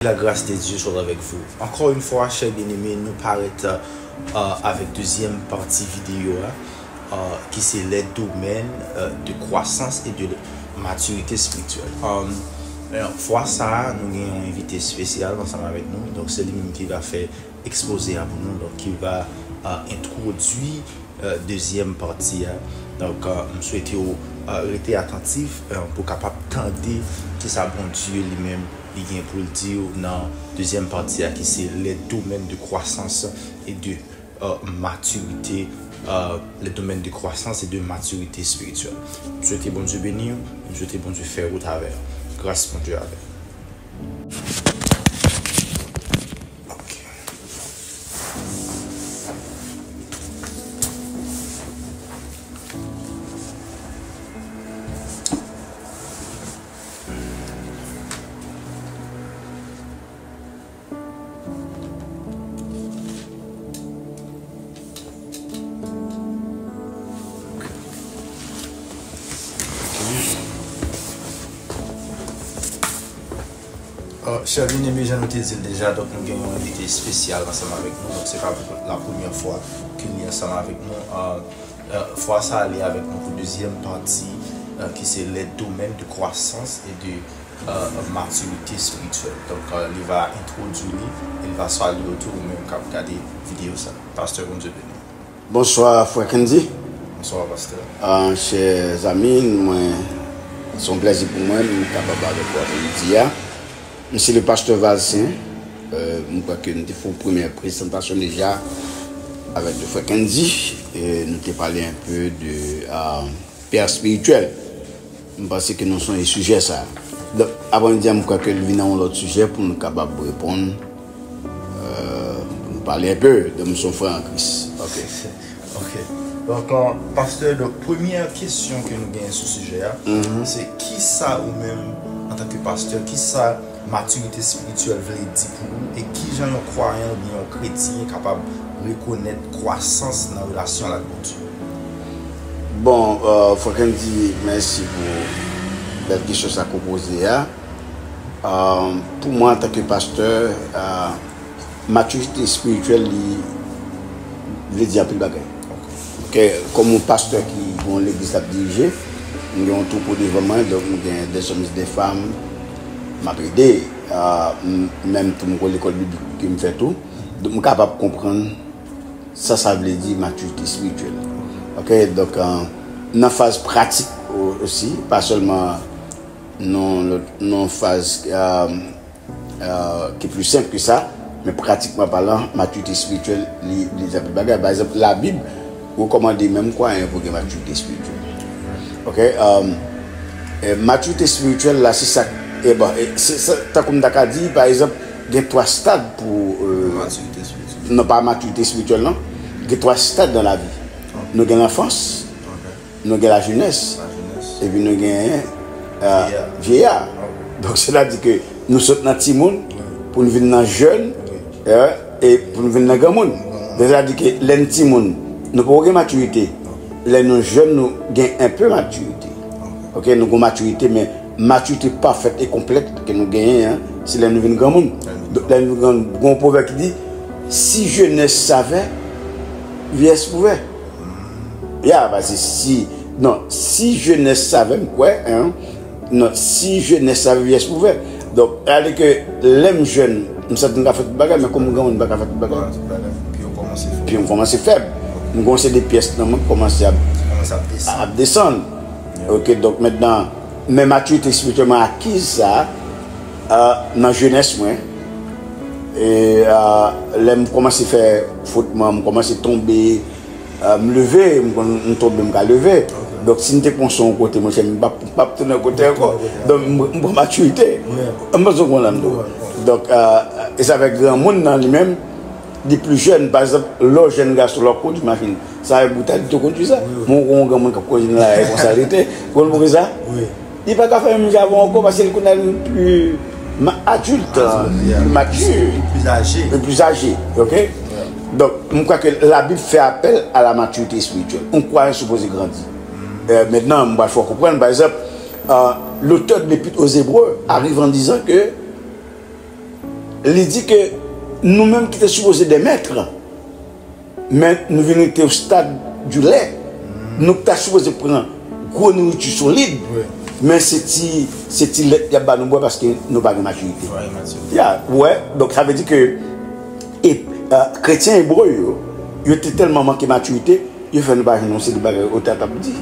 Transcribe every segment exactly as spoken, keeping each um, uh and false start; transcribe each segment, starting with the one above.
La grâce de Dieu soit avec vous. Encore une fois, chers bien-aimés, nou parèt, euh, avèk dezyèm pati videyo a, euh, ki se les domaines, euh, de croissance et de maturité spirituelle. Euh, fwa sa a, nou gen yon envite espesyal ansanm avèk nou. Donk, se li menm ki va fè ekspoze a pou nou, donk, ki va, euh, entwodui, euh, dezyèm pati a. Donk, euh, m swete w, euh, rete atantif, euh, pou kapab tande kisa Bondye li menm li gen pou l di w nan dezyèm pati a, ki se les domaines de croissance et de, euh, maturité, euh, les domaines de croissance et de maturité spirituelle. M swete Bondye beni w, m swete Bondye fè wout avè w. Gras Bondye avè w. Ok. Euh, chè byeneme, jan nou te di l deja, donk, nou gen yon envite espesyal ansanm avèk nou. Donk, se pa pou la premyè fwa ke li ansanm avèk nou. Euh, euh, fwa sa a, li avèk nou pou dezyèm pati, euh, ki se les domaines de croissance et de, euh, maturité spirituelle. Donk, euh, li va entwodui li, e li va salye w tou, ou menm k ap gade videyo sa. Pastè, Bondye beni. Bonswa, frè Kendy. Bonswa, pastè. Ah, chè zanmi mwen, se yon plèzi pou mwen, m kapab avèk ou jodi a. M se le pastè Valcin. Euh, m kwè ke nou te fè yon premyè prezantasyon deja avèk le frè Kendy. E nou te pale un peu de, ah, pè espirityèl. M panse ke nou sonje sijè sa. Donk, apre midi a, m kwè ke l vin nan yon lòt sijè pou nou kapab reponn, euh, pou nou pale un peu de m se yon frè an Kris. Ok. Ok. Donk, euh, pastè, donk, premyè kesyon ke nou genyen sou sijè a, se kisa ou menm, antanke pastè, kisa matirite espirityèl vle di pou ou, e kijan yon kwayan oubyen yon kretyen kapab rekonèt kwasans nan relasyon l ak Bondye? Bon, euh, frè Kendy, mèsi pou bèl kesyon sa ke w poze a. Euh, pou mwen, antanke pastè, euh, matirite espirityèl, li vle di anpil bagay. Ok, kòm yon pastè ki gen yon legliz l ap dirije, m gen yon twoupo devan mwen, donk m gen des hommes et des femmes m ap ede, euh, m, menm tou m gen lekòl biblik ke m fè tou. Donk m kapab konprann sa sa vle di matirite espirityèl. Ok, donk, euh, nan faz pratik o-, osi, pa sèlman nan, nan faz, euh, euh, ki pli senp ke sa, men pratikman palan, matirite espirityèl, li, li vle di anpil bagay. Pa egzanp, Labib rekòmande menm kwayan pou gen matirite espirityèl. Ok, euh, euh, matirite espirityèl la, se sa, e bon, e se sa, tankou m ta ka di, pa egzanp, gen twa stad pou, euh, matirite espirityèl. Non, pa matirite espirityèl, non. Gen twa stad nan lavi. Ok. Nou gen lanfans, ok, nou gen lajenès, lajenès, epi nou gen, euh, vyeya. Vyeya. Ok. Donk, sètadi ke nou sot nan timoun, wi, pou n vin nan jèn, wi, euh, e pou n vin nan granmoun. Wi. Donk, sètadi ke lè n timoun, nou poko gen matirite. Ok. Lè nou jèn, nou gen enpe matirite. Ok. Ok, nou gen matirite, men matirite pafèt e konplèt ke nou genyen an, se lè nou vin granmoun. Lè nou vin granmoun. Donk, lè nou vin granmoun, gen yon pwovèb ki di, si jeunesse savait, vieillesse pouvait. Ya, paske si, non, si jeunesse savait, m kwè, hein, non, si jeunesse savait, vieillesse pouvait. Donk, sa vle di ke lè m jèn, m santi m ka fè tout bagay, men kòm m granmoun, m pa ka fè tout bagay. Pye w kòmanse fèb. Pye m kòmanse fèb. M kòmanse de pyès nan mwen kòmanse ap, kòmanse ap desann. Ap desann. Yeah. Ok, donk mentnan, men matirite espirityèl mwen akiz sa, euh, nan jenès mwen. E, euh, lè m kòmanse fè fot mwen, m kòmanse tonbe, euh, m leve, m konn, m tonbe, m ka leve. Ok. Donk, si m te kòmanse yon kote, monchè, m p ap, m p ap tounen kote ankò. Tounen kote ankò. Donk, m, m pran matirite. Wi. M panse w konprann m tou. Wi, wi. Donk, euh, e sa fè granmoun nan li menm, li pli jèn, pa egzanp, lè w jèn gason, lè w kondui machin, se avèk britalite w kondui sa. Wi, wi. Men w gen yon granmoun k ap kondui nan lari konsa l rete. Ou konn poukisa? Wi. Li pa ka fè menm jan avè w ankò, paske li kounye a li pli ma-, adilt, adilt, yeah, pli mati, li pli aje. Li pli aje, ok? Yeah. Donk, m kwè ke Labib fè apèl a la matirite espirityèl. Yon kwayan sipoze grandi. Mm. Euh, mentnan, m pral fè w konprann, pa egzanp, euh, l'auteur de l'Épître aux Hébreux arrive en disant que Li di ke nou menm ki te sipoze de mèt, men nou vin rete au stade du lait. Nou ta sipoze pran gwo nouriti solid, men se ti, se ti lèt y ap ba nou bwè paske nou pa gen matirite. Ya, wè, donk sa vle di ke e, e, kretyen ebre yo, yo te tèlman manke matirite, yo fè nou pa jwenn yon seri de bagay otè a t ap di.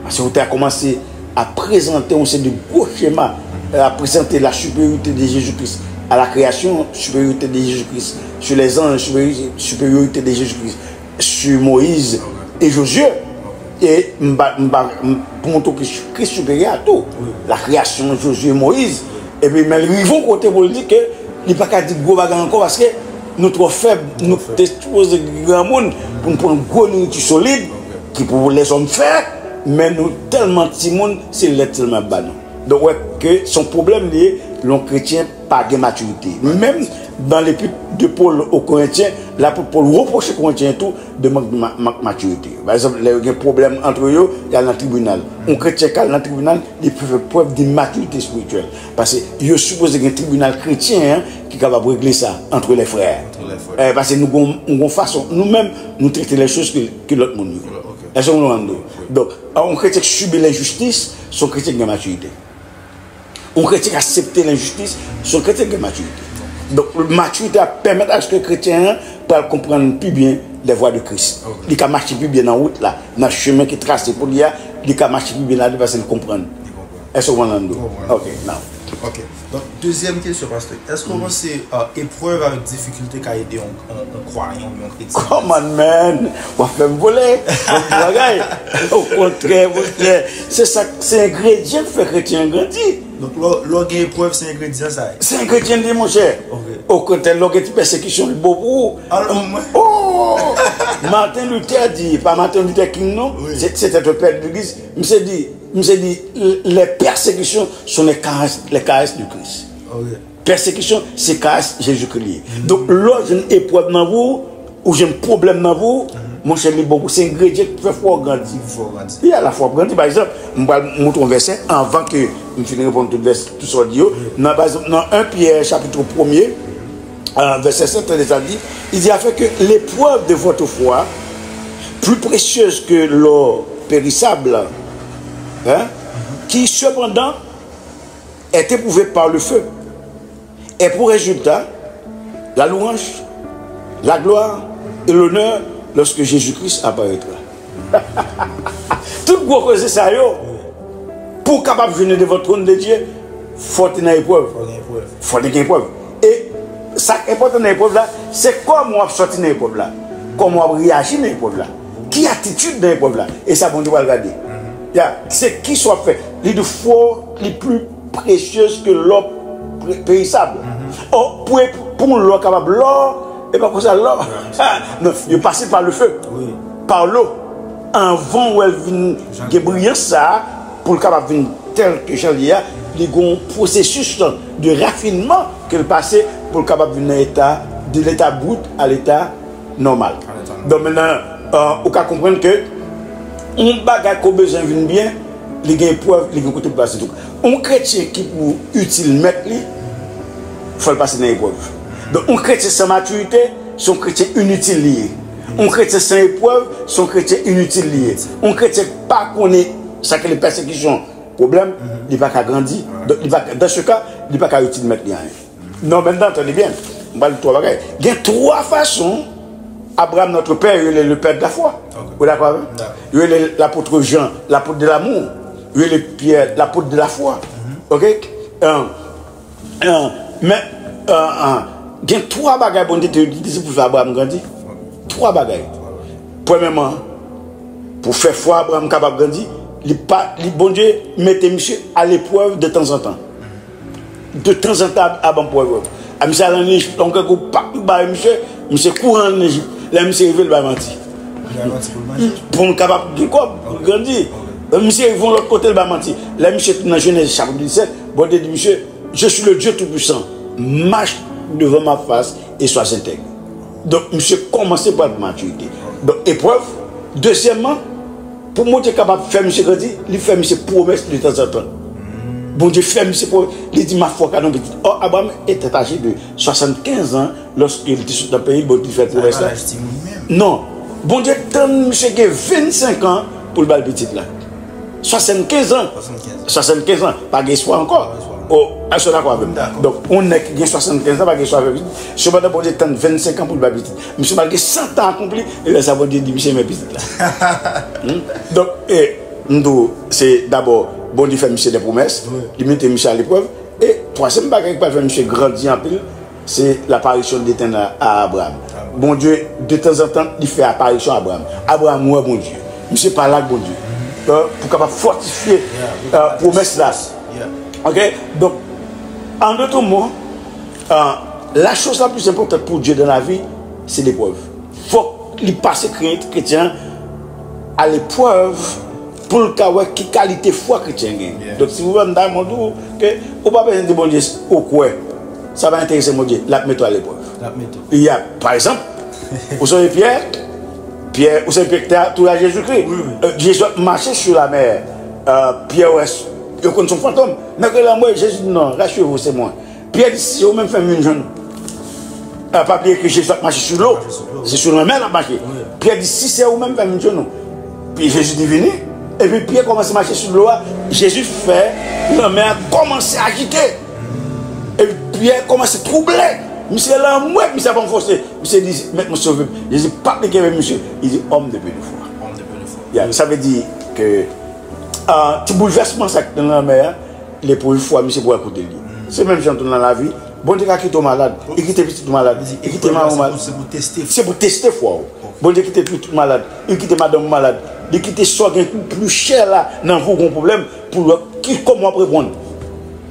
Paske otè a kòmanse ap prezante yon seri de gwo chema, ap prezante la supériorité de Jésus-Christ à la création, supériorité de Jésus-Christ sur les anges, supériorité de Jésus-Christ sur Moïse et Josué. E m pa, m pa, m, pou montre w ke Kris siperyè a tou. La création, Josué, Moïse. Epi men l rive yon kote pou l di ke li pa ka di gwo bagay ankò paske nou twò fèb, nou te sipoze granmoun pou n pran gwo nouriti solid ki pou lèzòm fè, men nou tèlman timoun, se lèt sèlman y ap ba nou. Donk, wè ke se yon pwoblèm li ye, lè yon kretyen pa gen matirite. Menm dans l'épître de Paul aux Corinthiens, lapot Pòl repwoche Korentyen tou de mank, ma- mank matirite. Pa egzanp, lè yo gen pwoblèm antre yo, y al nan tribinal. Yon kretyen k al nan tribinal, li fè prèv de matirite espirityèl. Paske yo sipoze gen tribinal kretyen an ki kapab regle sa entre les frères. Entre les frères. Eh, paske nou gon, nou gon fason, nou menm, nou trete lè choz ke, ke lòt moun yo. Ok. Èske w konprann? Donk, yon kretyen ki sibi lenjistis, se yon kretyen ki gen matirite. Yon kretyen ki aksepte lenjistis, se yon kretyen ki gen matirite. Donk, matirite a pèmèt aske kretyen an pral konprann pi byen les voies de Christ. Ok. Li ka mache pi byen nan wout la, nan chemen ki trase pou li a, li ka mache pi byen ladan paske li konprann. Li konprann. Èske w konprann? Konprann. Ok, now. Ok. Donk, dezyèm kesyon, pastè. Èske w panse, euh, eprèv avèk difikilte ka ede yon, yon, yon kwayan oubyen yon kretyen? Come on, man! W ap fè m vole. Bon bagay. Okontrè, monchè. Se sa, se engredyan ki fè kretyen an grandi. Donk, lè, lè w gen eprèv, se engredyan sa ye? Se engredyan li, monchè. Ok. Okontrè, lè w gen ti pèsekisyon, li bon pou ou. Alò, mwen. Oh! Martin Luther di, pa Martin Luther King, non? Wi. Se, se te yon pè legliz. Misye di, misye di, les persécutions sont les caresses, les caresses de Christ. Ok. Pèsekisyon, se karès Jezikri li ye. Donk, lè w jwenn eprèv nan vi w, ou jwenn pwoblèm nan vi w, monchè, li bon pou se engredyan ki fè fò w grandi. Fè w grandi. Wi, alafwa w grandi. Pa egzanp, m pral montre w yon vèsè anvan ke m fin reponn tout vès, tout sa w di yo. Nan, pa egzanp, nan en Pyè, chapit premye, euh, vèsè sèt, tande sa l di, il dit, afin que l'épreuve de votre foi, plus précieuse que l'or périssable, hein, qui cependant est éprouvée par le feu, ait pour résultat la louange, la gloire et l'honneur lorsque Jésus-Christ apparaîtra. Tout gwo koze sa yo, pou w kapab vini devan twòn de Dye, fò w te nan eprèv. Fò w gen eprèv. Fò w te gen eprèv. E sa k enpòtan nan eprèv la, se kòman w ap sòti nan eprèv la. Kòman w ap reyaji nan eprèv la. Ki atitid nan eprèv la. E sa Bondye pral gade. Ya, se kisa w ap fè. Li di fò, li pli précieuse que l'or pré- périssable. Oh, pou, pou yon lò kapab lò, e pa konsa lò. Non, yo pase pa le feu. Wi. Pa lo. Anvan w wè l vin gen briyans sa a, pou l kapab vin tèl ke jan l ye a, li gon pwosesis de rafinman ke l pase pou l kapab vin nan eta, de leta brit a leta nòmal. Donk, mentnan, euh, ou ka konprann ke yon bagay ke w bezwen vin byen, li gen eprèv, li gen kote pou pase tou. Yon kretyen ki pou itil mèt li, fò l pase nan eprèv. Donk, yon kretyen san matirite, se yon kretyen initil li ye. Yon kretyen san eprèv, se yon kretyen initil li ye. Yon kretyen ki pa konnen sa k rele pèsekisyon, pwoblèm, li pa ka grandi. Donk, li pa, dans ce cas, li pa ka itil mèt li anyen. Non, mentnan, tande byen. M pral di twa bagay. Gen twa fason Abraham, notre père, yo rele le père de la foi. Ok. Ou dakò avè m? Dakò. Yo rele lapot Jan, l'apôtre de l'amour. Yo rele Pyè, l'apôtre de la foi. Ok? Euh, euh, men, euh, euh, gen twa bagay Bondye te di se pou fè Abraham grandi. Twa bagay. Premyèman, pou fè fwa Abraham kapab grandi, li pa, li, Bondye mete misye a leprèv de tanzantan. De tanzantan, a ban pwèv. A misye al ann Ejip, lè yon grangou pa bay misye, misye kouri ann Ejip. Lè misye rive, li bay manti. Li bay manti pou l manje. Pou l kapab gen kòb, pou l grandi. Lè misye rive yon lòt kote, li bay manti. Lè misye tounen nan Jenèz chapit disèt, Bondye di misye, je suis le Dieu Tout-Puissant, marche devant ma face et sois intègre. Donk, misye kòmanse pran matirite. Donk, eprèv, dezyèmman, pou Bondye kapab fè misye grandi, li fè misye pwomès de tanzantan. Bondye fè misye pou li di, "Ma foi ka donn pitit." Ò, Abraram était âgé de soixante-quinze ans lorsque li te sot nan peyi l, Bondye fè l pwomès la. Non. Bondye tann misye gen vennsenk an pou l ba l pitit la. Swasannkens an. Swasannkens an. Pa gen espwa ankò. O, èske w dakò avè m? Donk, yon nèg ki gen swasannkens an pa gen espwa avè pitit. Sepandan, Bondye tann vennsenk an pou l ba pitit. Misye pral gen san tan akonpli, e lè sa Bondye di misye men pitit la. Hmm? Donk, e, m di w, se dabò Bondye fè misye de pwomès, li mete misye aleprèv, e twazyèm bagay ki pral fè misye grandi anpil, se l'apparition de l'Éternel à Abraham. Bondye, detanzantan, li fè aparisyon a Abraham. Abraham wè Bondye. Misye pale ak Bondye. Euh, pou kapab fòtifye, euh, pwomès la. Ok? Donk, an dòt mo, euh, la chose la plus importante pour Dieu dans la vie, se leprèv. Fòk li pase kre-, kretyen an aleprèv pou l ka wè ki kalite fwa kretyen gen. Donk, si w wè m ta montre w ke ou pa bezwen di Bondye ou kwè, sa pa enterese Bondye, l ap mete w aleprèv. L ap mete w. Y a, pa egzanp, ou sonje Pyè, Pyè, ou sonje Pyè ki te tou la Jezikri. Wi, wi. Euh, Jezi ap mache sou lamè. Euh, Pyè wè, yo konn se yon fantom. Nèg yo la, mwen, Jezi di, "Non, rassurez-vous, c'est moi." Pyè di, "Si se ou menm, fè m vin jwenn ou." Ah, pa bliye ke Jezi ap mache sou dlo. Mache sou dlo. Se sou lanmè l ap mache. Wi. Pyè di, "Si se ou menm, fè m vin jwenn ou." Pi Jezi di, "Vini." Epi Pyè kòmanse mache sou dlo a. Jezi fè lanmè a kòmanse ajite. Epi Pyè kòmanse twouble. Misye lanmwèt, misye ap anfonse. Misye di, "Mèt mwen, sove m." Jezi p ap kenbe misye. Li di, "Homme de peu de foi." Homme de peu de foi. Ya, sa vle di ke, ah, ti boulvèsman sa k nan lanmè a, leprèv fwa misye pou wè kote l ye. Se menm jan tou nan lavi. Bondye ka kite w malad, li kite pitit ou malad, li kite madanm ou malad. Se pou teste fwa w. Bondye kite pitit ou malad, li kite madanm ou malad, li kite sa w gen pi chè la nan vi w gon pwoblèm pou l wè ki, kòman w ap reponn.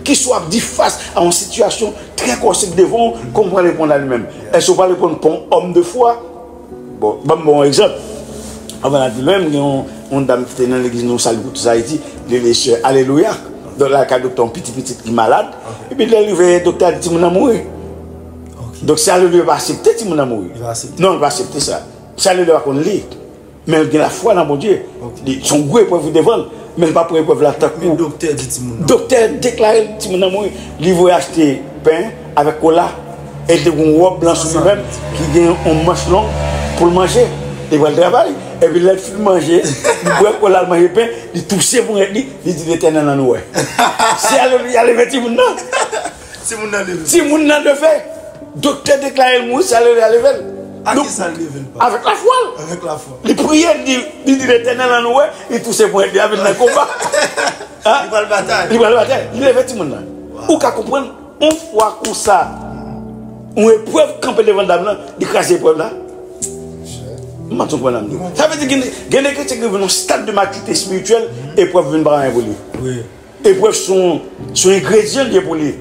Ki sa w ap di fas a yon sitiyasyon trè kòsèk devan w, kòman w pral reponn a li menm. Èske w pral reponn kon yon homme de foi? Bon, ban m ba w yon egzanp. Anvan n al pi lwen, m gen yon, yon dam ki te nan legliz nou, Salut pour tous Haïti, li rele sè Alelouya. Donk, l al kay doktè, yon piti pitit ki malad. Epi, lè l rive, doktè a di timoun nan mouri. Donk, sè Alelouya pa aksepte timoun nan mouri. Non, li pa aksepte sa. Sè Alelouya pa konn li. Men l gen lafwa nan Bondye. Li, se yon gwo eprèv ki devan l. Men l pa pran eprèv la tankou. Men doktè di timoun nan. Doktè deklare timoun nan mouri. Li voye achte pen avèk kola. E li te gen yon wòb blan sou li menm ki gen yon manch long pou l manje. Li pral travay. Epi lè l fin manje, li bwè kola, l manje pen, li touse pou rèt li, li di Letènèl nan nou wè. Se ale, li ale vè timoun nan. Timoun nan leve. Timoun nan leve. Doktè deklare l mouri, se ale, li ale vè l. Ak kisa l leve l, papa? Avèk lafwa l. Avèk lafwa. Li priye, li di, li di Letènèl nan nou wè, li touse pou rèt li, avè l nan konba. Li pral batay. Li pral batay. Li leve timoun nan. Ou ka konprann, yon fwa konsa, yon eprèv kanpe devan dam nan, li kraze eprèv la. M pa konprann nan. Sa vle di gen, gen de kretyen ki rive nan stad de matirite espirityèl, eprèv vin pa anyen pou li. Eprèv se yon, se yon engredyan li ye pou li,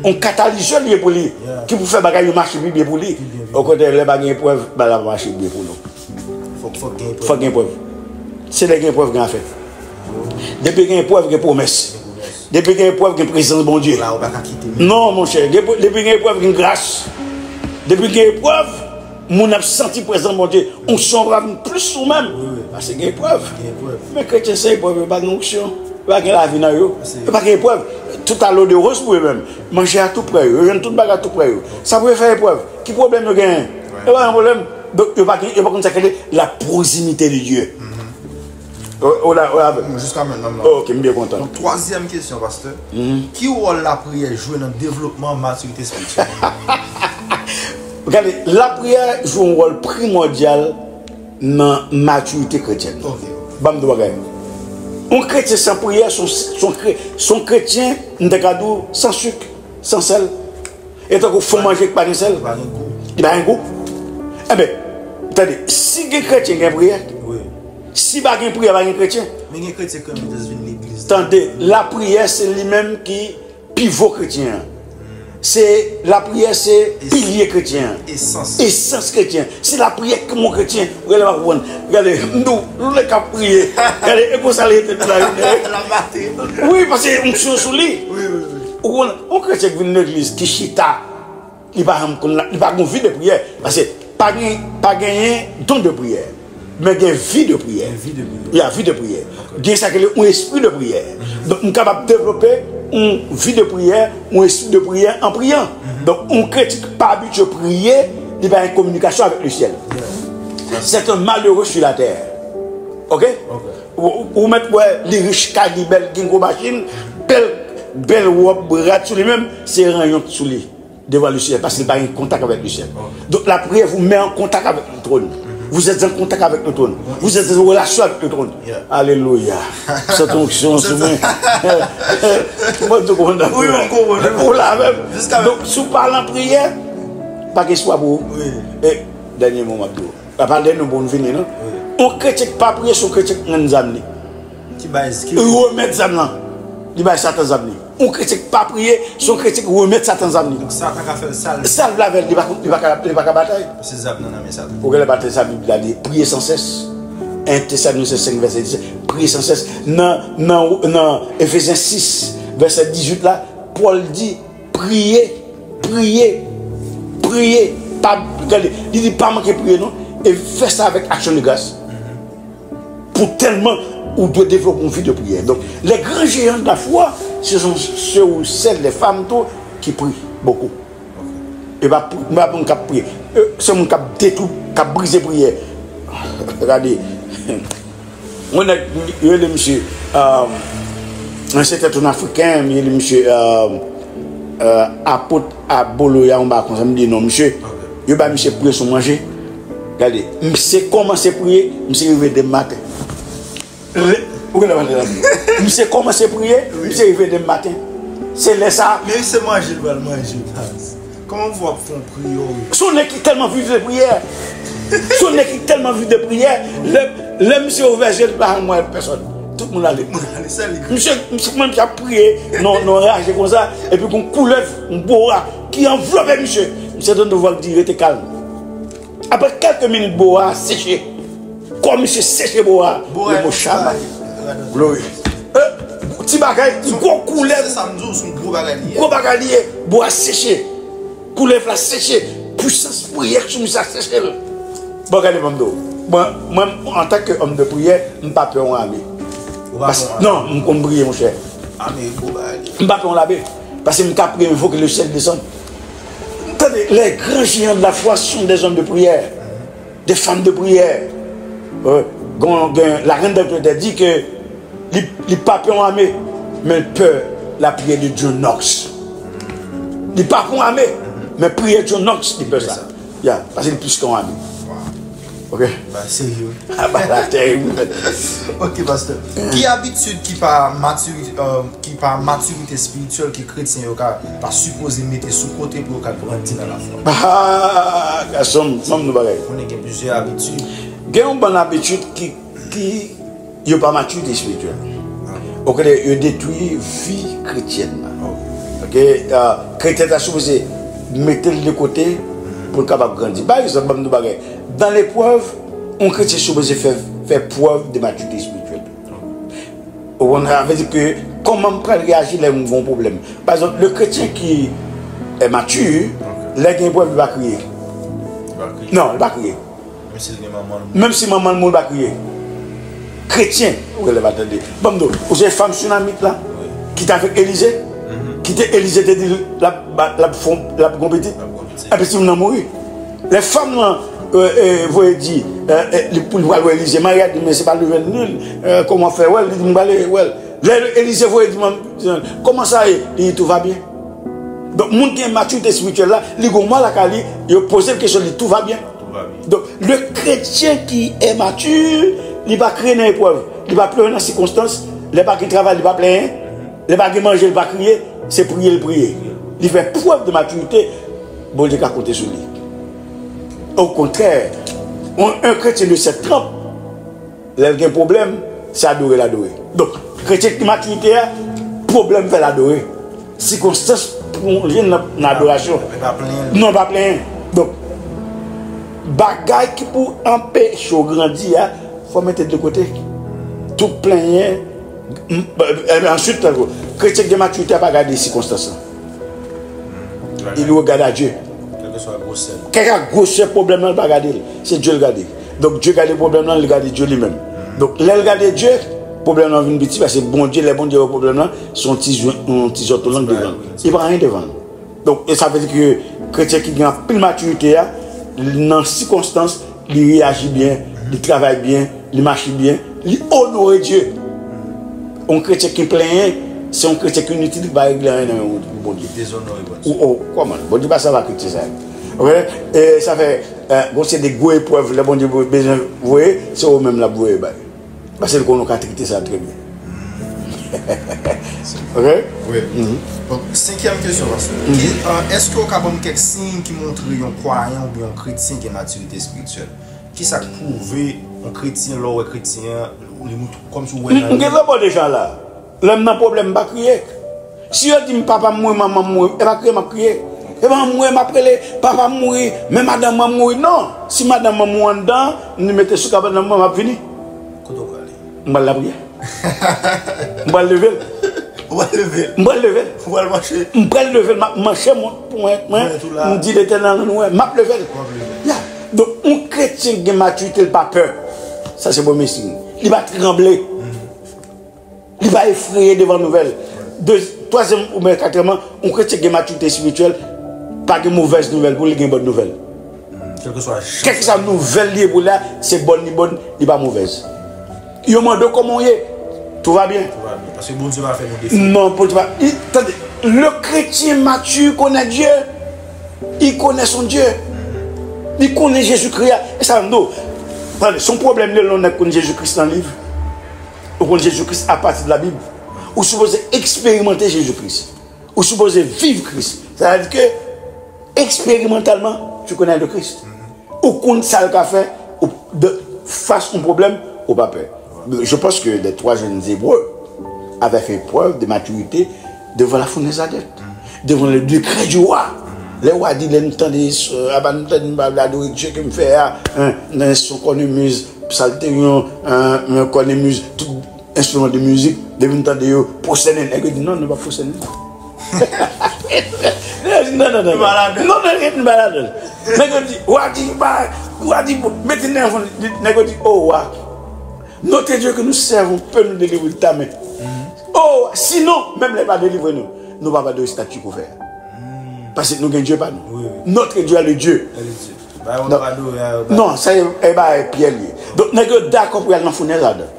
yon katalizè li ye pou li, ki pou fè bagay yo mache pi byen pou li. Okontrè, lè pa gen eprèv, bagay la pa mache byen pou nou. Fòk, fòk gen eprèv. Fòk gen eprèv. Se lè gen eprèv, gen afè. Depi gen eprèv, gen pwomès. Depi gen eprèv, gen prezans Bondye. Non, monchè, gen, depi gen eprèv, gen gras. Depi gen eprèv, moun ap santi prezans Bondye. Onksyon va vin plis sou menm. Paske gen eprèv. Men kretyen san eprèv, yo pa gen onksyon. Yo pa gen lavi nan yo. Yo pa gen eprèv. Tout a l'eau de rose pou yo menm. Manje a tou prè yo. Yo jwenn tout bagay tou prè yo. Sa pou yo fè eprèv? Ki pwoblèm yo genyen? Yo pa gen pwoblèm. Donk, yo pa gen, yo pa konn sa k rele la proximité de Dieu. Ou la, ou la avè m? Jiska mentnan, m la. Ok, m byen kontan. Donk, twazyèm kesyon, pastè. Ki wòl lapriyè jwe nan devlopman matirite espirityèl? Gade, lapriyè jwe yon wòl primòdyal nan matirite kretyèn. Ok. Ban m di w bagay. Yon kretyen san priyè, se yon, se yon kre-, se yon kretyen, m te ka di w, san sik, san sèl. E tankou fon manje ki pa gen sèl, li pa gen gou. Enben, tande, si gen kretyen, gen priyè. Si pa gen priyè, pa gen kretyen. Men gen kretyen ki just vin legliz. Tande, lapriyè, se li menm ki pivo kretyen an. Se lapriyè, se pilye kretyen an. Esans. Esans kretyen. Se lapriyè ki kòmanse kretyen. Ou genlè pa konprann. Gade, m di w, nou lè k ap priye. Gade, e konsa l rete tout lajounen. L ap bate. Wi, paske onksyon sou li. Wi, wi, wi. Ou konn, yon kretyen ki vin legliz, ki chita, li pa janm konn la, li pa gon vi de priyè. Paske pa gen, pa genyen don de priyè. Men gen vi de priyè. Gen vi de priyè. Y a vi de priyè. Ok. Gen sa ki rele yon espri de priyè. Donk, m kapab devlope Yon vi de priyè, yon espri de priyè an priyan. Donk, yon kretyen ki pa abitye priye, li pa gen kominikasyon avèk le syèl. C'est un malheureux sur la terre. Ok? Ou, ou mèt wè li rich, kay li bèl, gen gwo machin, bèl, bèl wòb, rad sou li, menm se ranyon sou li devan le syèl, paske li pa gen kontak avèk le syèl. Donk, la prière vous met en contact avec le trône. Vous êtes en contact avec le trône. Vous êtes en relation avec le trône. Alelouya. Senti onksyon sou mwen. Mwen tou konprann. Ou la menm. Donk, si w pa nan priyè, pa gen espwa pou ou. E dènye mo m ap di w. Apa lè nou bon vini, non? Yon kretyen ki pa priye, se yon kretyen ki rann zam li. Ki bay, ki remèt zam lan. Li bay Satan zam li. Yon kretyen ki pa priye, se yon kretyen ki remèt Satan zam li. Donk, Satan ka fè l sa l vle. Sa l vle avè l, li pa, li pa ka, li pa ka batay. Se zam nan nan men Satan. Ou genlè pa tande sa Bib la di, priye san sès. En Tesalonichen senk vèsè disèt, priye san sès. Nan, nan, nan Efezyen sis vèsè dizuit la, Pòl di, priye, priye, priye. Pa, gade, li di pa manke priye non. E fè sa avèk aksyon de gras. Pou tèlman ou dwe devlope yon vi de priyè. Donk, les grands géants de la foi, ce sont ceux ou celles, les femmes tou, ki priye bokou. E pa, pa moun k ap priye. E, se moun k ap detwi, k ap brize priyè. Gade. Yon nèg, yo rele misye, euh, se te yon Afriken, yo rele misye, euh, euh, Apot Aboloya, yon bagay konsa, m bliye non misye. Yo ba misye priye sou manje. Gade, misye kòmanse priye, misye rive demen maten. Ou genlè pa tande. Misye kòmanse priye, misye rive demen maten. Se lè sa. Men se manje l pral manje, baz. Kòman w ap fè yon priye, wi? Se yon nèg ki tèlman viv de priyè. Se yon nèg ki tèlman viv de priyè. Lè, lè misye ouvè je l, li pa janm wè pèsòn. Tout moun ale. Misye, misye, mwen, misye ap priye nan, nan raje konsa. Epi gon koulèv, yon boa ki anvlope misye. Misye tande vwa l di, rete kalm. Apre kèlke minit, boa a seche. Kò misye seche, boa a. Boa a, le mo chama. Glori. Eh, ti bagay, gwo koulèv. Se sa m di w, se yon gwo bagay li ye. Gwo bagay li ye. Boa a seche. Koulèv la seche. Pwisans priyè sou misye a seche l. Bon, gade, ban m di w. Mwen, mwen, antanke òm de priyè, m pa pè yon ame. Ou pa pè yon ame? Non, m konn priye, monchè. Ame, gwo bagay li ye. M pa pè yon labe. Paske m ka priye, m envoke le syèl desann. Tande, les grands géants de la foi sont des hommes de prière, des femmes de prière. Euh, gon, gen, la reine d'Angleterre di ke li, li pa pè yon ame, men l pè la priyè de John Knox. Li pa pè yon ame, men priyè John Knox, li pè sa. Ya, paske li plis ke yon ame. Ok? Ba serye. Aba la tèrib. Ok, pastè. Ki abitid ki pa matirite, euh, ki pa matirite espirityèl ke kretyen yo ka, ta sipoze mete sou kote pou yo ka grandi nan lafwa? Ah, gason m, ban m di w bagay. Konnen gen plizyè abitid. Gen yon bann abitid ki, ki, yo pa matirite espirityèl. Okontrè, yo detwi vi kretyèn nan. Ok? Ah, kretyen ta sipoze mete l de kote pou l kapab grandi. Pa egzanp, ban m di w bagay. Dan leprèv, yon kretyen sipoze fè, fè prèv de matirite espirityèl. Ou konprann, sa vle di ke kòman m pral reyaji lè m gen yon pwoblèm? Pa egzanp, le kretyen ki est mature, lè gen eprèv, li pa kriye. Li pa kriye. Non, li pa kriye. Menm si l gen manman l mouri. Menm si manman l mouri, li pa kriye. Kretyen, ou genlè pa tande. Ban m di w, ou se fanm Sunamit la, ki te avèk Elize, ki te, Elize te di l ap, l ap fon, l ap gon pitit. L ap gon pitit. Epi timoun nan mouri. Lè fanm lan, euh, euh, voye di, euh, euh, li, pou li pral wè Elize, Mari a di, men se pa levèn nil, euh, kòman fè wè l, li di, m prale wè l. Lè Elize voye di, kòman sa ye? Li di, tout va bien. Donk, moun ki gen matirite espirityèl la, li gon mò lakay li, yo poze l kesyon, li di, tout va bien. Tout va bien. Donk, le chrétien qui est mature, li pa kriye nan eprèv, li pa plere nan sikonstans, lè pa gen travay, li pa plenyen, lè pa gen manje, li pa kriye, se priye l priye. Li fè prèv de matirite, Bondye ka konte sou li. Okontrè, yon, yon kretyen de cette trempe, lè l gen pwoblèm, se adore l adore. Donk, kretyen ki matirite a, pwoblèm fè l adore. Sikonstans plonje nan, nan adorasyon. Men pa plenyen. Non, pa plenyen. Donk, bagay ki pou anpeche w grandi a, fò w mete l de kote. Tout plenyen, m, m, e, answit, tankou, kretyen ki gen matirite a pa gade sikonstans lan. Il regarde à Dieu. Kèlkeswa gwosè l. Kèlkeswa gwosè pwoblèm lan, li pa gade l. Se Dye l gade. Donk, Dye gade pwoblèm lan, li gade Dye li menm. Donk, lè l gade Dye, Pwoblèm nan vin piti, paske Bondye, lè Bondye wè pwoblèm nan, se yon ti zwen, yon ti zòtolang devan l. Li pa anyen devan l. Donk, e sa vle di ke kretyen ki gen anpil matirite a, nan sikonstans, li reyaji byen, li travay byen, li mache byen, li onore Dye. Yon kretyen ki plenyen, se yon kretyen ki initil, ki pa regle anyen nan men Bondye. Dezonore Bondye. Ou, ou, kòman? Bondye pa sava kretyen sa yo. Ok? E sa fè, e, gon seri de gwo eprèv, lè Bondye bezwen voye, se ou menm l ap voye bay. Paske l konnen w ka trete sa trè byen. Ok? Wi. Bon, senkyèm kesyon, pastè. Ki, e, èske w ka ban m kèk siy ki montre yon kwayan oubyen yon kretyen gen matirite espirityèl? Kisa k pwouve yon kretyen, lè w wè kretyen an, li montre kòmsi w wè nan li? M gen lòbò deja la. Lè m nan pwoblèm, m pa kriye. Si yo di m papa m mouri, manman m mouri, e pa kriye m ap kriye. E pa m mouri, m ap rele papa m mouri, men madanm mwen mouri. Non, si madanm mwen mouri anndan, m di mete sou kabann nan mwen, m ap vini. Kote w prale? M pral lapriyè. M pral leve l. Ou pral leve l? M pral leve l. Ou pral mache? M pral leve l, m ap manche mwen pou mwen, mwen, m di Letènèl, nou wè, m ap leve l. W ap leve l. Ya. Donk, yon kretyen ki gen matirite, l pa pè. Sa se premye siy. Li pa tranble. Li pa efreye devan nouvèl. De, twazyèm oubyen katriyèmman, yon kretyen ki gen matirite espirityèl pa gen movèz nouvèl pou li, gen bòn nouvèl. Kèlkeswa jan. Kèlkeswa nouvèl li ye pou li a, se bòn li bòn, li pa movèz. Yo mande w kòman w ye. Tout va byen. Tout va byen. Paske Bondye pa fè nou defi. Non, Bondye pa. Tande, le chrétien mature connaît Dieu. Il connaît son Dieu. Il connaît Jésus-Christ. E sa m di w. Tande, se yon pwoblèm de lè yon nèg konn Jezi Kris nan liv. Ou konn Jezi Kris apati de Labib. Ou sipoze eksperimante Jezi Kris. Ou sipoze viv Kris. Sa vle di ke, eksperimantalman, tu connais le Christ. Ou konn sa l ka fè, ou, de, fas yon pwoblèm, ou pa pè. Je pense que les trois jeunes Hébreux avaient fait preuve de maturité devant la fournaise ardente, devant le décret du roi. Lè wa di, lè nou tande, apa nou tande nou pa vle adore Dye ke m fè a, nan son kònemuz, sa l te yon kònemuz, tout enstriman de mizik, depi n tande yo pwostène, nèg yo di non, nou pa pwostène. Nèg yo di non, non, non. Non, non, nèg yo di, wa di, wa di, mete nan fon, nèg yo di, o wa, notre Dieu que nous servons peut nous délivrer de ta main. O, sinon, menm lè l pa delivre nou, nou p ap adore estati k ou fè a. Paske nou gen Dye pa nou. Notre Dieu a le Dieu. Non, sa e bagay pyè l ye. Donk, nèg yo dakò pou y al nan founèz ladan.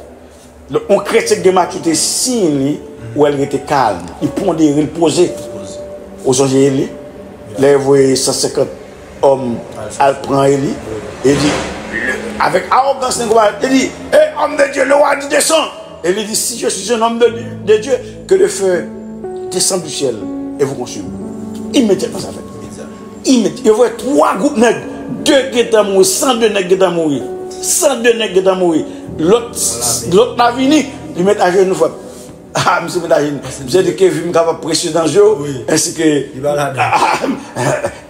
Donk, yon kretyen ki gen matirite, siy li, ou wè l rete kalm, li pondere, li poze. Ou sonje Eli? Lè yo voye san senkant òm al pran Eli, e di, avèk awogans, nèg yo di, e, homme de Dieu, le roi dit, descends. Eli di, si je suis un homme de, de Dieu, que le feu descende du ciel et vous consume. Imedyatman sa fèt. Imedi, yo voye twa gwoup nèg, de gentan mouri, san de nèg gentan mouri. San de nèg gentan mouri. Lòt, lòt la vini, li met ajenou frè. Ah, misye met ajenou. Misye di ke vi m kapab presye dan je w, ensi ke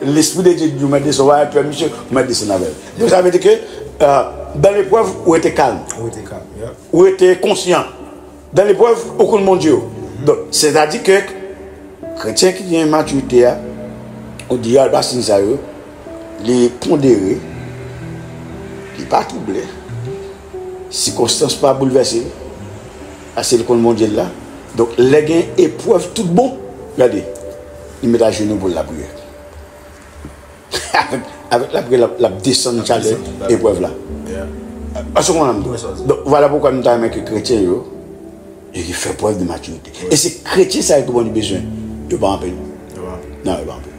lespri de Dye di w mèt desann, w pa pè misye, w mèt desann avè l. Donk sa vle di ke, dan leprèv, ou rete kalm. Ou rete kalm, yeah. Ou rete konsyan. Dan leprèv, ou konn Bondye w. Donk, sètadi ke kretyen ki gen matirite a, ou di a, l pa siy sa yo, li pondere, li pa twouble, sikonstans pa boulvèse, paske li konn Bondye l la. Donk, lè gen eprèv tout bon, gade, li met ajenou pou l lapriyè. Avèk, avèk lapriyè, l ap, l ap desann chalè eprèv la. Èske w konprann m? Donk, vwala poukwa nou ta renmen ke kretyen yo, yo fè prèv de matirite. E se kretyen sa yo ke Bondye bezwen. Yo pa anpil. Non, yo pa anpil.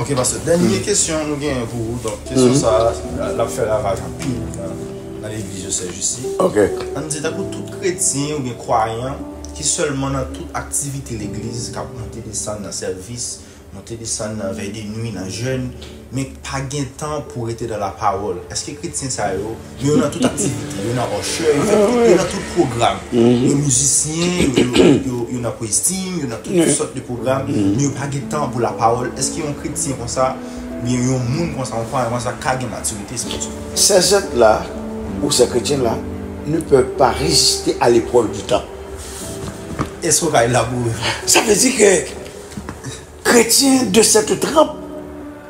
Ok, pastè. Dènye kesyon nou genyen pou ou. Donk, kesyon sa a, l ap fè ravaj anpil nan, nan legliz yo, sè jisi. Ok. Ann di, tankou tout kretyen oubyen kwayan ki sèlman nan tout aktivite legliz, k ap monte desann nan sèvis, monte desann nan vèy de nwi, nan jèn, men pa gen tan pou rete nan lapawòl. Èske kretyen sa yo, yo nan tout aktivite, yo nan usher, yo fè tout, yo nan tout pwogram. Yo mizisyen, yo, yo, yo, yo nan praise team, yo nan tout sòt de pwogram, men yo pa gen tan pou lapawòl. Èske yon kretyen konsa, oubyen yon moun konsa, yon kwayan konsa, ka gen matirite espirityèl? Ces êtres-là, ou ces chrétiens-là, ne peuvent pas résister à l'épreuve du temps. Èske w ka elabore? Sa vle di ke kretyen de cette trempe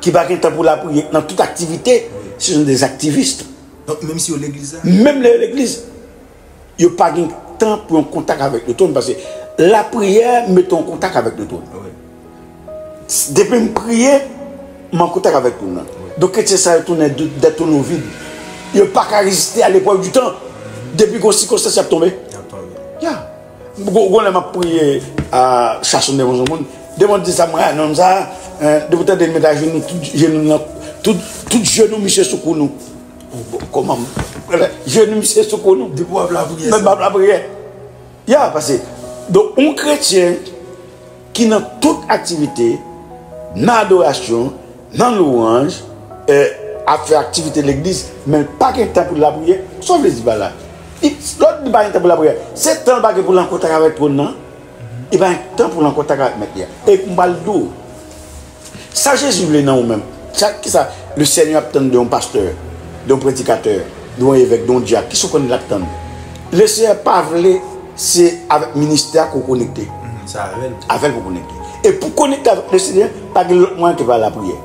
ki pa gen tan pou lapriyè nan tout aktivite, ce sont des activistes. Donk, menm si yo legliz la? Menm lè yo legliz. Yo pa gen tan pou yon kontak avèk le twòn, paske lapriyè mete w an kontak avèk le twòn. Depi m priye, m an kontak avèk twòn nan. Donk, kretyen sa yo tounen de, de tonneau vide. Yo pa ka reziste a leprèv di tan. Depi gon sikonstans, y ap tonbe. Ya. Gon, gon lè m ap priye a Chason devan yon moun. Devan di sa, mwen, a nonm sa, depi w tande l met ajenou, tout jenou nan, tout, tout jenou misye sou kou nou. Kòman? Jenou misye sou kou nou. Depi w ap lapriyè. Menm w ap lapriyè. Ya, pase, donk, yon kretyen ki nan tout aktivite, nan adorasyon, nan lwanj, e, ap fè aktivite legliz, men l pa gen tan pou l lapriyè, sa w vle di pa la? Lè w di pa gen tan pou lapriyè, se tan l pa gen pou l an kontak avèk twòn nan, li pa gen tan pou l an kontak avèk Mèt li a. E m pral di w, sa Jezi vle nan ou menm? Sa, kisa le Senyè ap tann de yon pastè, de yon predikatè, de yon evèk, de yon dyak? Kisa w konn l ap tann? Le Senyè pa vle se avèk ministè a ke w konekte. Avè l pou konekte. E pou konekte avèk le Senyè, pa gen lòt mwayen ke pa lapriyè.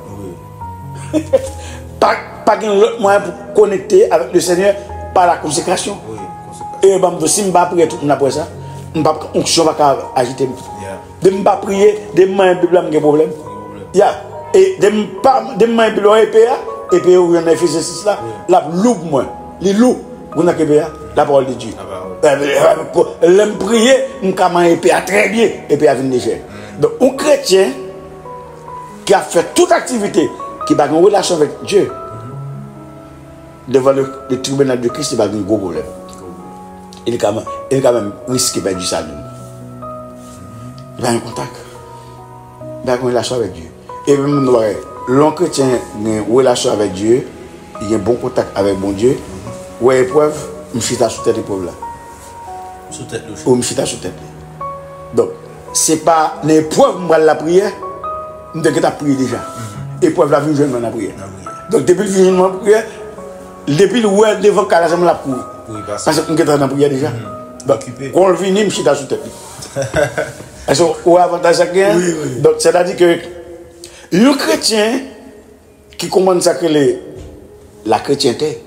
Pa, pa gen lòt mwayen pou konekte avèk le Senyè pa la konsekrasyon. E ban m di w, si m pa priye, tout moun ap wè sa. M pa, onksyon pa ka ajite m. Depi m pa priye, depi m manyen Bib la, m gen pwoblèm. Ya. E depi m pa, depi m manyen Bib la, epe a, epe ou jwenn nan Efezyen sis la, l ap lou pou mwen. Li lou. Ou nan epe a, la parole de Dieu. Lè m priye, m ka manyen epe a trè byen, epe a vin lejè. Donk, yon kretyen ki ap fè tout aktivite ki pa gen relasyon avèk Dye, devan le, le tribinal de Christ, li va gen gwo pwoblèm. E li ka, e li ka menm riske pèdi sali l. Li pa gen kontak. Li pa gen relasyon avèk Dye. E menm nou bagay, lè yon kretyen gen relasyon avèk Dye, li gen bon kontak avèk Bondye, wè eprèv, m chita sou tèt eprèv la. Sou tèt li. Ou m chita sou tèt li. Donk, se pa nan eprèv m pral lapriyè, m te gentan ap priye deja. Eprèv la vin jwenn mwen nan priyè. Donk, depi l vin jwenn mwen nan priyè, depi l wè devan kay la sèlman l ap kouri. Paske m gentan nan priyè deja. Donk, kon l vini, m chita sou tèt li. Èske ou wè avantaj sa k genyen? Donk, sètadi ke yon kretyen ki konprann sa k rele la chrétienté,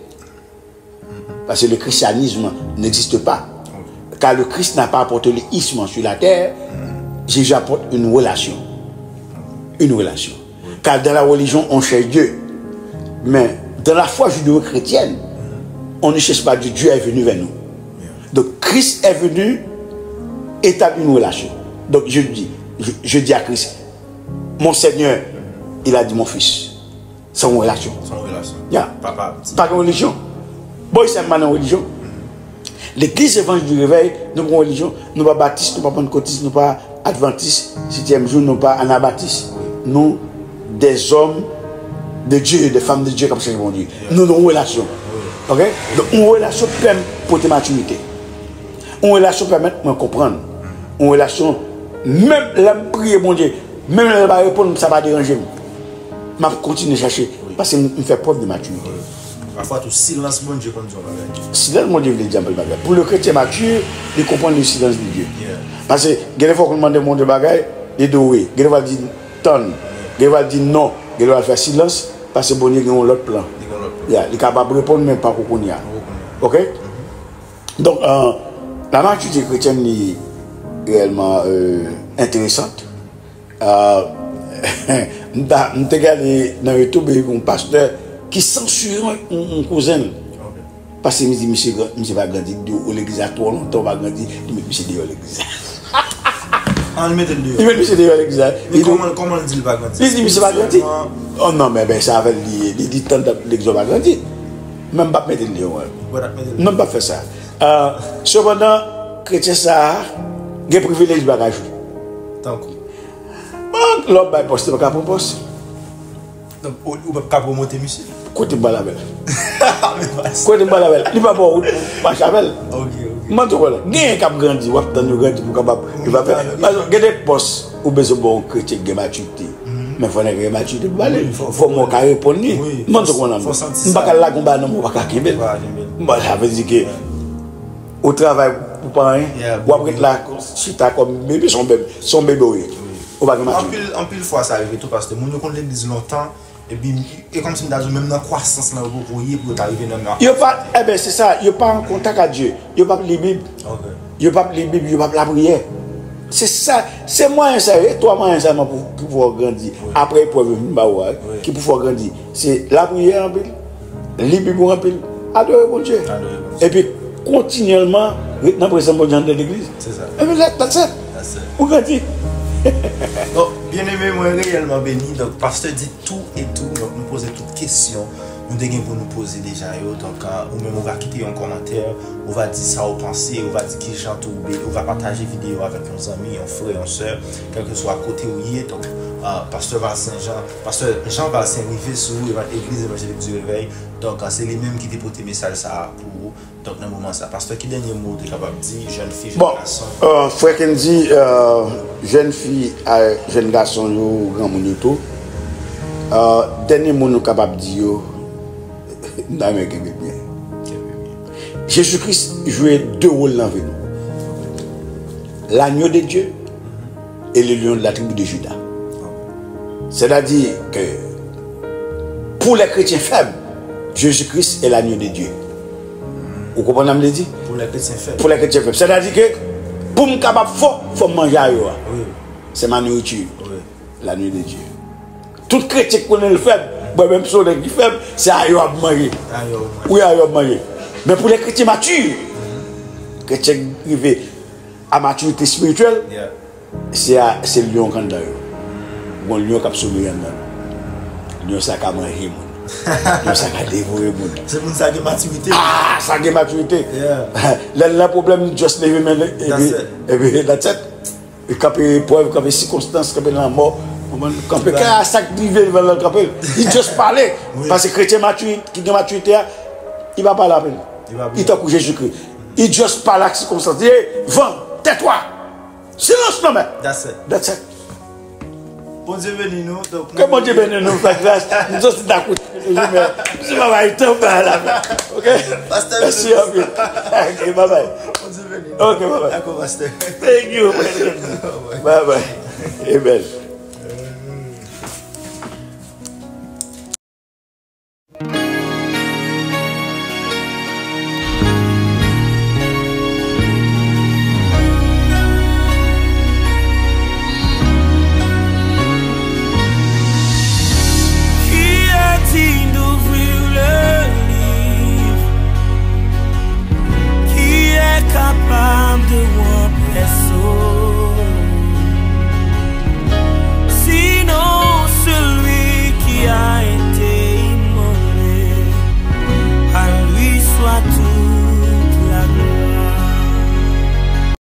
parce que le christianisme n'existe pas, car le Christ n'a pas apporté le isme sur la terre, Jésus apporte une relation. Une relation. Car dans la religion, on cherche Dieu. Mais dans la foi judéo-chrétienne, on ne cherche pas Dieu. Dieu est venu vers nous. Donc, Christ est venu établir une relation. Donc, je dis, je, je dis à Christ, mon Seigneur, il a dit mon fils. Se yon relasyon. Se yon relasyon. Ya. Papa, ti. Pa gen relijyon. Bon, se pa nan relijyon. Legliz Evanjil du Réveil, nou pa yon relijyon, nou pa batis, nou pa pantkotis, nou pa advantis, setyèm jou, nou pa anabatis. Nou, des hommes de Dieu, des femmes de Dieu k ap chèche Bondye. Nou nan yon relasyon. Ok? Donk, yon relasyon pèmèt pote matirite. Yon relasyon pèmèt mwen konprann. Yon relasyon, menm lè m priye Bondye, menm lè l pa reponn, sa pa deranje m. M ap kontinye chache, paske m, m fè prèv de matirite. Pafwa tou, silans Bondye konn di yon bagay. Silans Bondye vle di anpil bagay. Pou le chrétien mature, li konprann le silence de Dieu. Paske gen de fwa ou konn mande Bondye bagay, li di w wi. Gen de fwa l di tann. Gen de fwa l di non. Gen de fwa l fè silans, paske Bondye gen yon lòt plan. Ya, li kapab reponn, men pako kounye a. Ok? Donk, euh, la matirite kretyèn li reyèlman, euh, enteresan. Euh, m ta, m te gade nan YouTube, epi yon pastè ki sansire yon, yon kouzen l. Paske m di, misye, misye pa grandi, di, o, legliz la twò lontan, ou pa grandi, li met misye deyò legliz la. An, li mete l deyò. Li met misye deyò legliz la. Men kòman, kòman l di l pa grandi? Li di misye pa grandi. Oh non, men ben, se avè l li ye. Li di tann legliz ou pa grandi. Men m p ap mete l deyò, mwen. Non, m p ap fè sa. Euh, sepandan, kretyen sa a gen privilèj bagay. Tankou. Bon, lè w bay pòs, li pa ka pran pòs. Donk, ou, ou p ap ka pwomote misye? Kote m pral avè l? Kote m pral avè l? Li pa bò wout pou mache avè l. Ok, ok. Mwen tou konnen. Genyen k ap grandi, w ap tann yo grandi pou kapab, yo pa fè. Gen de pòs ou bezwen ba yon kretyen ki gen matirite. Men fò nèg gen matirite pou pale. Fò mwen ka reponn li. Mwen tou konnen. M pa ka lage yon bagay nan men w, ou pa ka kenbe l. Bon, sa vle di ke ou travay pou pa anyen. W ap ret la chita kòm bebe, se yon bebe, se yon bebe ou ye. Ou pa gen matirite. Anpil, anpil fwa sa rive tou, pastè. Moun yo konn legliz lontan, epi e kòmsi m ta di w, menm nan kwasans lan, yo poko ye pou yo ta rive nan nan. Yo pa, eben, se sa, yo pa an kontak ak Dye. Yo p ap li Bib. Ok. Yo p ap li Bib, yo p ap lapriyè. Se sa, se mwayen sa yo, e twa mwayen sa yo pou, ki pou fè w grandi. Apre eprèv yo vin ba ou a, ki pou fè w grandi. Se lapriyè anpil, li Bib ou anpil, adore Bondye. Adore Bondye. Epi kontinyèlman ret nan prezans Bondye anndan legliz. Se sa. Epi that's it. That's it. Ou grandi. Bon, byeneme, mwen reyèlman beni. Donk, pastè di tou e tou. Donk, nou poze tout kesyon nou te gen pou nou poze deja yo. Donk, ah, ou menm ou va kite yon kòmantè, ou va di sa ou panse, ou va di ki jan tou ou be-, ou va pataje videyo avèk yon zanmi, yon frè, yon sè, kèlkeswa kote ou ye. Donk, ah, pastè Val Sen Jan, pastè Jean Val Sen rive sou ou, evan-, Egliz Evanjelik di Revèy. Donk, ah, se li menm ki te pote mesaj sa a pou ou. Donk, nan moman sa, pastè, ki dènye mo ou te kapab di jèn fi, jèn Bon, gason? euh, frè Kendy, euh, jèn fi, a, jèn gason yo, granmoun yo tou. Euh, dènye mo nou kapab di yo, m ta renmen kenbe byen. Jezi Kris jwe de wòl nan vi nou. L'agneau de Dieu et le lion de la tribu de Juda. Sètadi ke pou lè kretyen fèb, Jezi Kris e l'agneau de Dieu. Ou konprann sa m vle di? Pou lè kretyen fèb. Pou lè kretyen fèb. Sètadi ke pou m kapab fò, fò m manje ayo a. Se ma nourriture. L'agneau de Dieu. Tout kretyen ki konnen l fèb, bwè menm si w nèg ki fèb, se ayo ap manje. Wi, ayo ap manje. Men pou lè kretyen mati, kretyen rive a matirite espirityèl, se a, se lyon k anndan yo. Gon lyon k ap someye anndan nou. Lyon sa ka manje moun. Lyon sa ka devore moun. Se moun sa gen matirite. Ah, sa gen matirite. Lè l nan pwoblèm, just leve men l, epi, epi that's it. Kanpe eprèv, kanpe sikonstans, kanpe lanmò. Kanpe kè a, sa k rive devan l, kanpe l. Li just pale. Paske kretyen mati, ki gen matirite a, li pa pale anpil. Li tankou Jezikri. Li just pale ak sikonstans. Li, van, tètwa. Silans non men. That's it. That's it. Bondye beni nou. Donk, Ke Bondye beni nou, fè gras. Nou soti ta koute nou, men se pa bay tan ba la. Ok? Pastè, Mèsi anpil. Ok, bye bye. Bondye beni nou. Ok, bye bye. Dakò, pastè. Thank you. Bye bye. Amen.